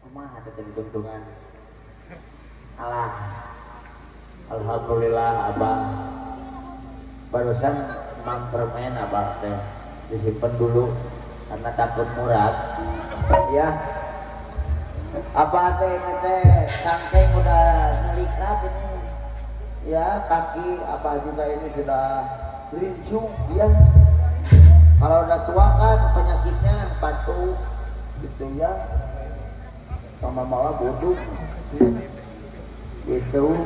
Kumaha teh ditungtungan? Alah, Alhamdulillah, Abah. Barusan mang permen Abah teh disimpan dulu karena takut murah ya. Apa teh ini teh saking udah nyelikat ini ya, kaki Abah juga ini sudah rincung ya. Kalau udah tua kan penyakitnya batuk gitu ya, sama malah bodoh gitu.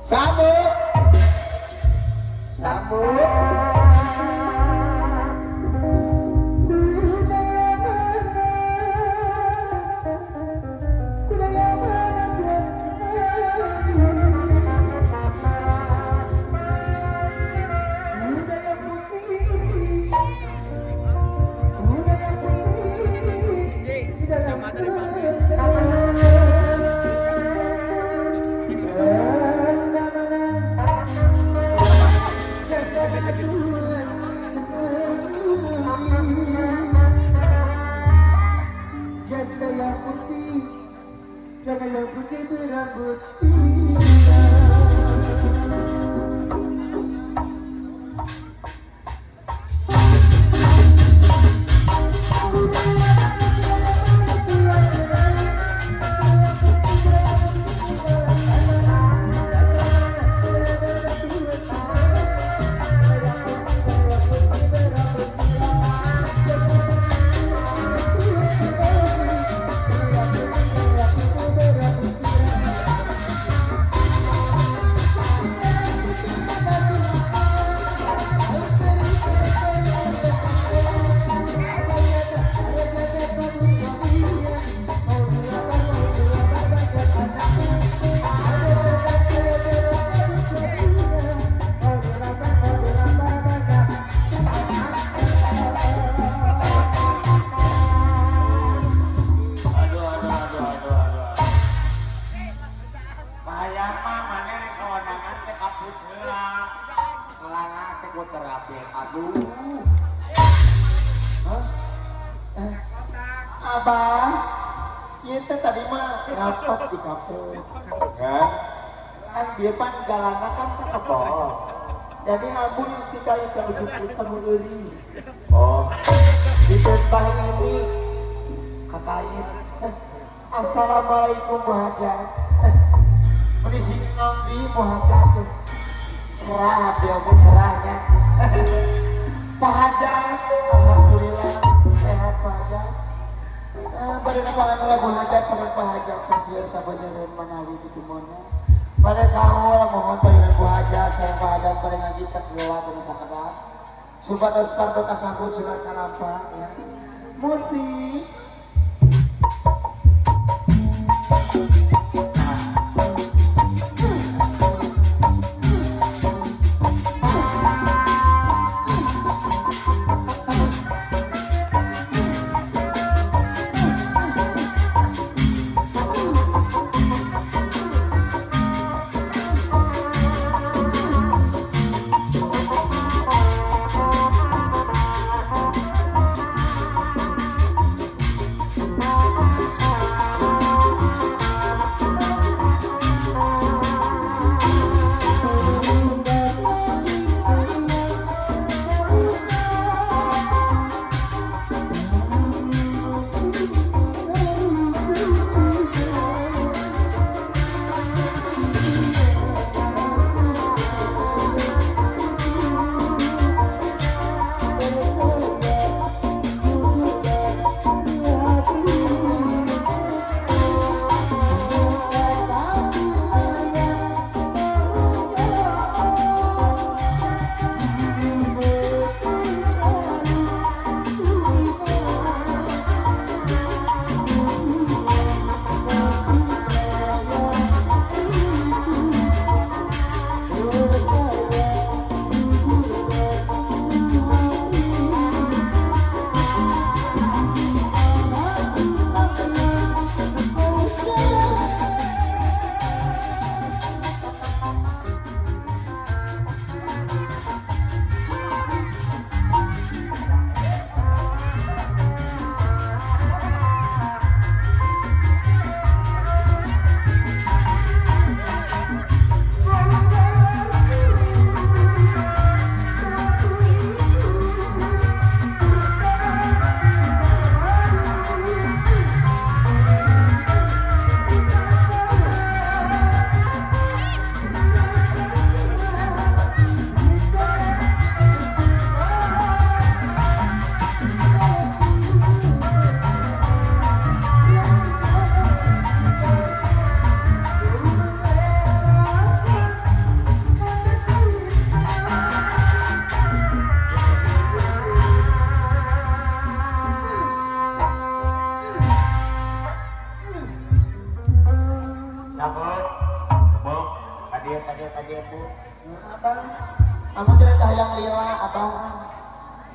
Sabu sabu. Budaya mana, budaya mana Tuhan, budaya putih, budaya putih di dalam Janda mana, janda Tuhan, janda yang putih, janda yang putih berambut pirang. Aduh, aduh, aduh, aduh, aduh. Bahaya mah mana rek kewenangan teh kaput heula. Kelana teh ku terapi. Aduh. Hah? Eh, Abah, ieu teh tadi mah rapat di kampung. Ya. Kan dia pan galana kan ka kebon. Jadi abu yang tikai ka ujung kamu euri. Oh, Ditembah ini katain. Assalamualaikum, Bu Hajat. Meni sing ngandi, Bu Hajat tuh. Cerah dia oge cerahnya. Pak Hajat, alhamdulillah sehat, Pak Hajat. Eh, bade nepangan lah Bu Hajat sareng Pak Hajat sasieur sabanyareun manawi kitu mona. Bade kaul mohon payunan Bu Hajat sareng Pak Hajat bade ngagitek heula cenah sakedap. Supados pardo kasambut sunat kalampa ya. Musik.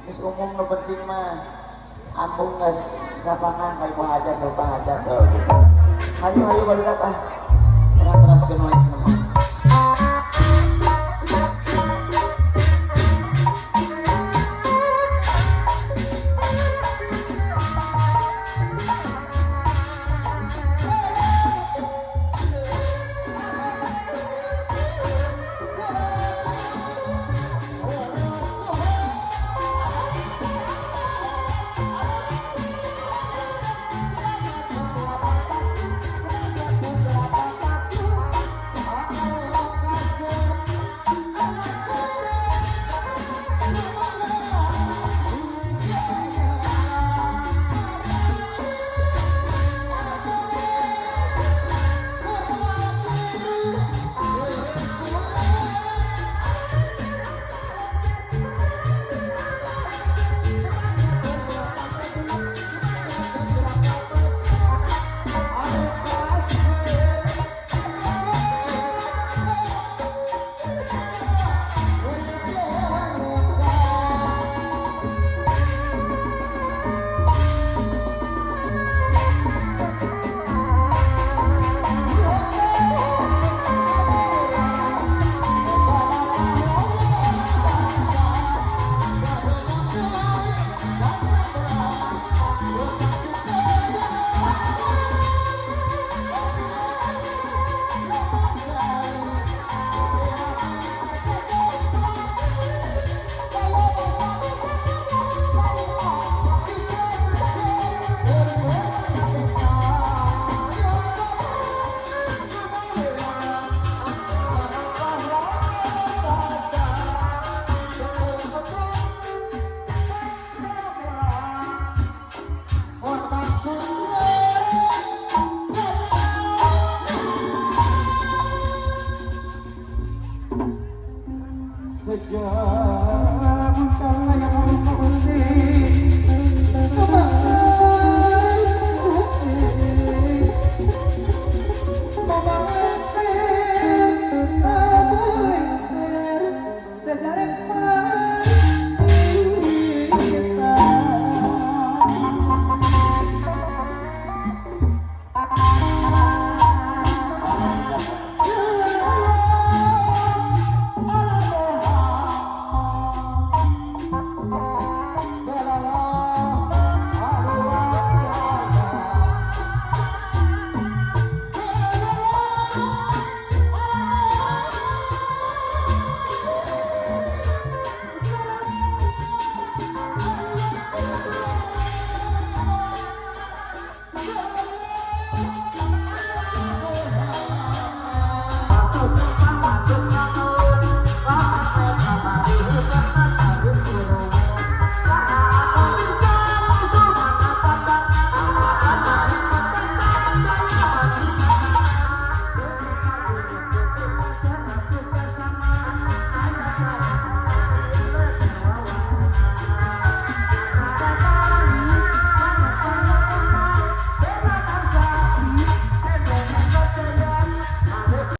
Geus umum, nu penting mah ambung geus lapangan ka Ibu Hajat, Bapak Hajat. Oh, gitu. Hayu, hayu, barudak ah. Urang teraskeun wae.